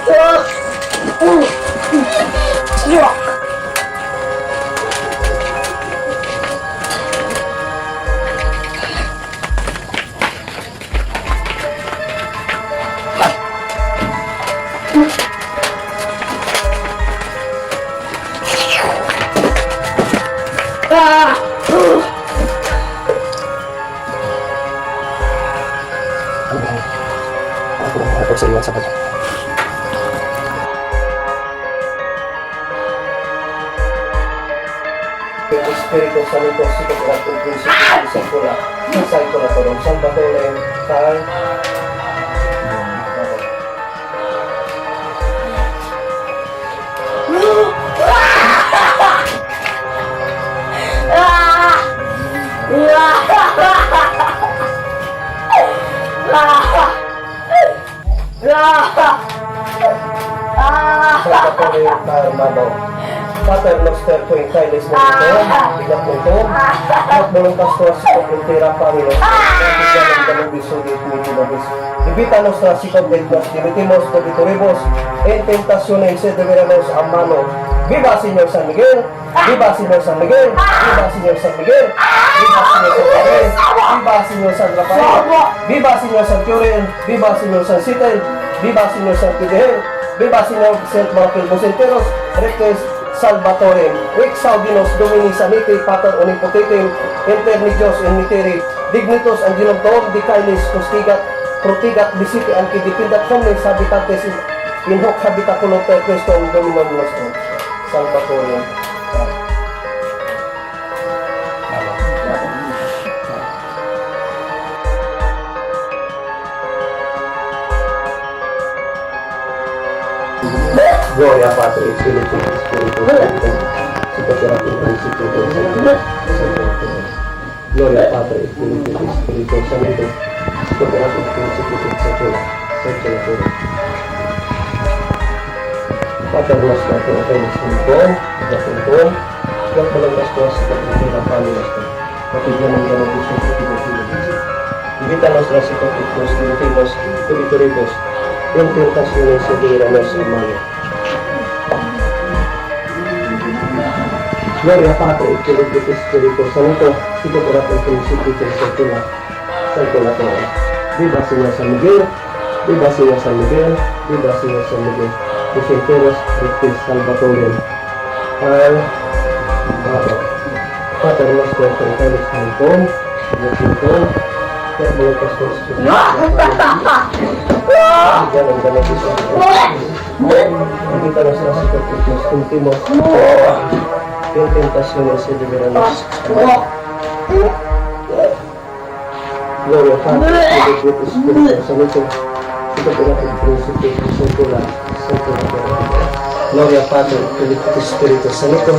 Ako ang kapag sa iwan sa kanya. Espiritu Santo, sikat at prinsipyo sa pula, sa ito Salvatore, Carl, Salvatore Carl Mabaw. Pater noster ko in kailis na ito, bigat nito, at voluntas tua sikot entera Panginoon, bigyan ng dalubis sugit mitinobis. Ibita nostra sikot et nos dimitimos dobitoribus, en tentaciones sed liberanos a mano. Viva Señor San Miguel! Viva Señor San Miguel! Viva Señor San Miguel! Viva Señor San Miguel! Viva Señor San Rafael! Viva Señor San Curel! Viva Señor San Sitel! Viva Señor San Pidel! Viva Señor Saint Michael Bosenteros! Rectes Salvatore! Rex Saudinos Domini Sanite Pater Omnipotentem Inter ni Diyos in Miteri Dignitos Angelum Tuum Di Kailis Custigat Protigat Bisiti Anki Dipindat Omnes Habitantes in hoc habitaculum per Christum Dominum nostrum. Salvatore. Gloria Patri et Filio et Spiritu Sancto. Sicut erat in principio et nunc. Gloria Patri et Filio et Spiritu Sancto. Sicut erat in principio et saecula saeculorum. Pater noster que art in caelo, gapunton, gat voluntas tua sicut in terra pane nostrum. Quotidianum da nobis hodie et dimitte. Debita nostra sicut et nos dimittimus debitoribus, in tentatione sed libera nos a malo. Gloria Patri et Filio et Spiritu Sancto, sicut erat in principio et saecula saeculorum. Viva Señor San Miguel, viva Señor San Miguel, viva Señor San Miguel. Busenteros Rectis Salvatorem. Al Bato. Pater noster que in caelis sanctum, Sanctum, et voluntas tua sicut in terra Invita nostra sicut et nos contimos in tentationes sed libera nos a malo. Gloria Patri et Filio et Spiritu Sancto, sicut erat in principio et saecula saeculorum. Gloria Patri et Filio et Spiritu Sancto.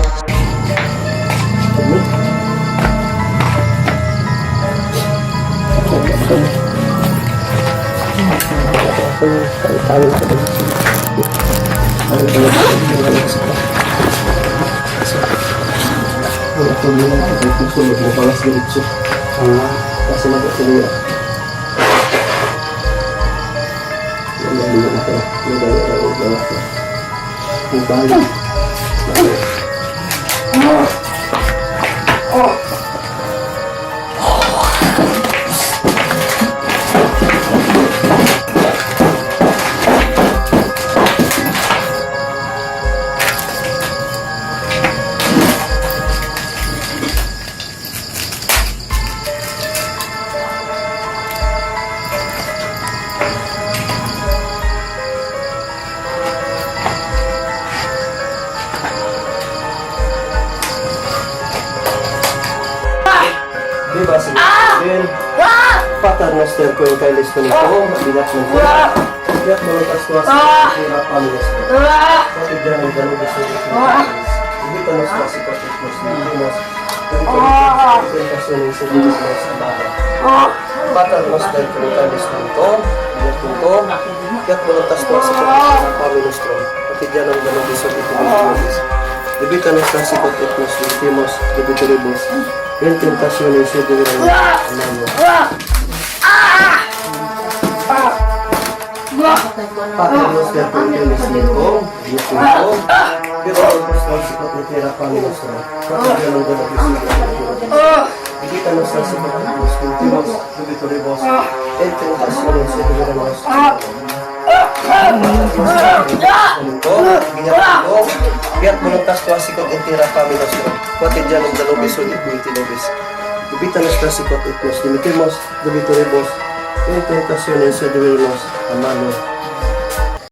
Wala ko nila ito kung sulod mo balas diretso. Kasi magkatuloy ako. Wala din ako. Madali ako. Wala ko. Ang balik. Viva si Miguel. Pater noster ko yung kailis ko nito. Bigat ng ko. Bigat mo ng kaswa sa pira pamilos ko. Bakit dyan ang ganun gusto ko? Ibita nostra si Patrick nos Limos. Tentaciones sa Diyos nos Amado. Pater noster ko yung kailis ko nito. Bigat ng ko. Bigat mo ng kaswa sa pira pamilos ko. Bakit dyan ang ganun gusto ko? Ibita nostra si Patrick nos Limos. Debitoribus. In tentaciones sa Diyos nos Amado. Pater noster quintilis nito, Diyos nito, pero ang pastor sikot ni tira Panginoon. Pater ng dalawis Bigita nos sa sikot ni Diyos, quintilos, dubitoribos, ententaciones e dubitoribos. Fiat voluntas tua sicut in terra Panginoon. Quotidianum da nobis hodie dimitti nobis. Dubita nostra sicut et nos dimitimos, dubitoribos, in tentationes et dibera nos a malo.